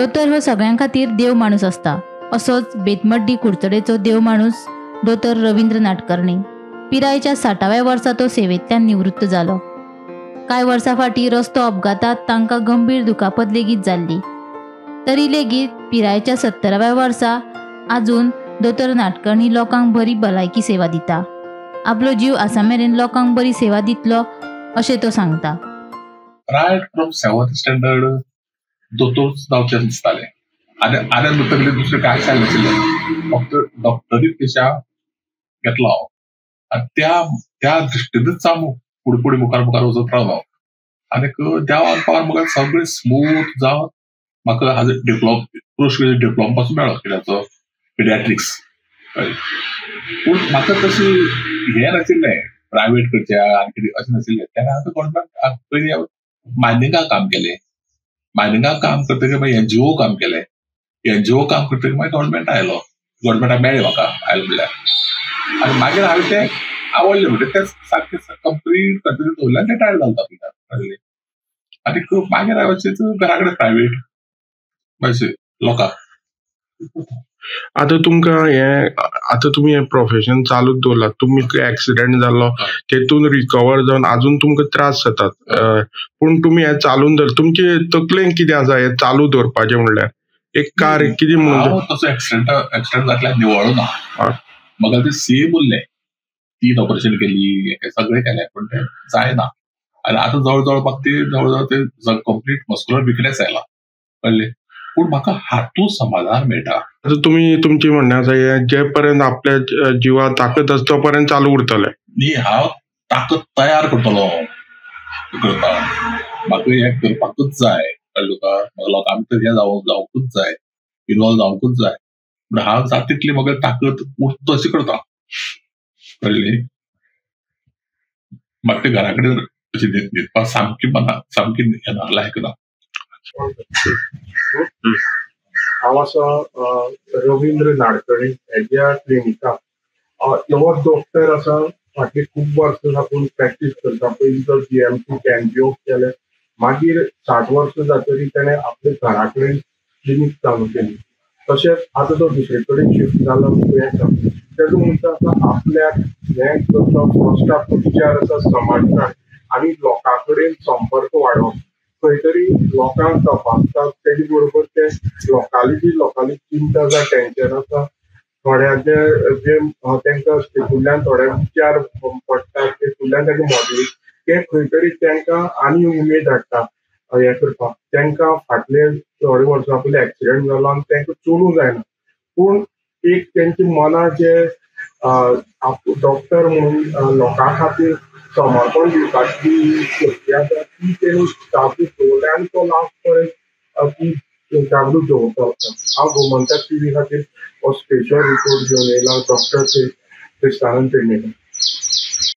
दोतोर हो सगळ्यां खातीर देव माणूस आसता. असोच बेतमड्डी कुडचडेचो देव माणूस दोतोर रवींद्र नाडकर्णी. पिरायेच्या 60व्या वर्सा तो सेवेंतल्यान निवृत्त जालो. कांय वर्सां फाटीं रस्तो अपघातांत तांकां गंभीर दुखापत लेगीत जाल्ली. तरी लेगीत पिरायेच्या 70व्या वर्सा आजून दोतोर नाडकर्णी लोकांक बरी भलायकी सेवा दिता. आपलो जीव आसा मेरेन लोकांक बरी सेवा दितलो अशें तो सांगता. रायट फ्रॉम 7th standard दोतोर जावचें दिसतालें. आनी आनी तकली दुसरें कांय नाशिल्लें, फक्त डॉक्टरी पेशा घेतलो हांव. आनी त्या त्या दृश्टीनच हांव फुडें फुडें मुखार मुखार वचत रावलो. आनीक देवान पावन म्हाका सगळें स्मूथ जावन म्हाका हाजो डिप्लोम पोस्ट ग्रेज्युएट डिप्लोमा पासून मेळ्ळो कित्याचो पिडियाट्रिक्स. पूण म्हाका तशी हें नाशिल्लें प्रायवेट करचें आनी कितें अशें नाशिल्लें. तेन्ना आतां गव्हर्मेंट पयलीं मायनिंगाक काम केलें. मायनिंगाक काम करतकीर मागीर एनजीओ काम केलें. एनजीओ काम करतकीर मागीर गव्हर्मेंट आयलो. गव्हर्मेंटाक मेळ्ळें म्हाका आयलो म्हणल्यार. आनी मागीर हांवें तें आवडलें म्हणजे तें सारकें कंप्लीट कंटिन्यू दवरलें आनी रिटायर्ड जालो तातूंतल्यान. आनी मागीर हांवें अशेंच घरा कडेन प्रायवेट अशें लोकांक. आतां तुमकां हें आतां तुमी हें प्रोफेशन चालूच दवरलां. तुमी एक्सिडेंट जाल्लो तेतून रिकवर जावन आजून तुमकां त्रास जातात, पूण तुमी हें चालून दवर. तुमचे तकलेन कितें आसा हें चालू दवरपाचें म्हणल्यार एक कार्य कितें म्हणून? तसो एक्सिडेंट जातल्यार निवळो ना, म्हाका तें सेम उरलें. 3 ऑपरेशन केली, सगळें केलें, पूण तें जायना. आनी आतां जवळ जवळ म्हाका ती जवळ जवळ ते कंप्लीट मस्कुलर विकनेस आयला, कळ्ळें. पूण म्हाका हातूंत समाधान मेळटा. आतां तुमी तुमचें म्हणणें आसा हें जे पर्यंत आपल्या जिवाक ताकद आसा तो पर्यंत चालू उरतलें. न्ही, हांव ताकद तयार करतलो करता. म्हाका हें करपाकूच जाय, कळ्ळें तुका. म्हाका लोकां भितर हें जावंकूच जाय, इनवॉल्व जावंकूच जाय. पूण हांव जाता तितली म्हाका ताकद उरता अशी करता, कळ्ळें. म्हाका तें घरा कडेन अशें न्हिदपाक सामकी मना सामकी येना, लायक ना. हांव आसा रवींद्र नाडकर्णी हेज्या क्लिनिकाक. हो डॉक्टर आसा, फाटली खूब वर्सां साकून प्रॅक्टीस करता. पयलीं तो जीएमसी एनजीओ केलें, मागीर 60 वर्सां जातकीर तेणें आपल्या घरा कडेन क्लिनीक चालू केली. तशेंच आतां तो दुसरे कडेन शिफ्ट जालो आसा. तेजो म्हणटा आसा आपल्याक हें करता फर्स्ट आपलो विचार आसा समाजान आनी लोकां कडेन संपर्क वाडोवप. खंय तरी लोकांक तपासतात तेजे बरोबर ते लोकांली जी लोकांली चिंता आसा, टेन्शन आसा, थोड्यांचे जे तांकां तेतूंतल्यान थोडे विचार पडटात, तेतूंतल्यान तांकां मोटिवेट ते खंय तरी तांकां आनी उमेद हाडटा हें करपाक. तांकां फाटले थोडे वर्सां पयलीं एक्सिडेंट जालो आनी तांकां चलूंक जायना, पूण एक तेंच्या मनाक जे डॉक्टर म्हणून लोकां खातीर समर्पण दिवपाची शक्ती आसा ती तेणी जागृत दवरल्या आनी तो लास्ट पर्यंत ती जागृत दवरता. हांव गोमंतक टीव्ही खातीर हो स्पेशल रिपोर्ट घेवन येयला डॉक्टर क्रिस्तानंद पेडणेकर.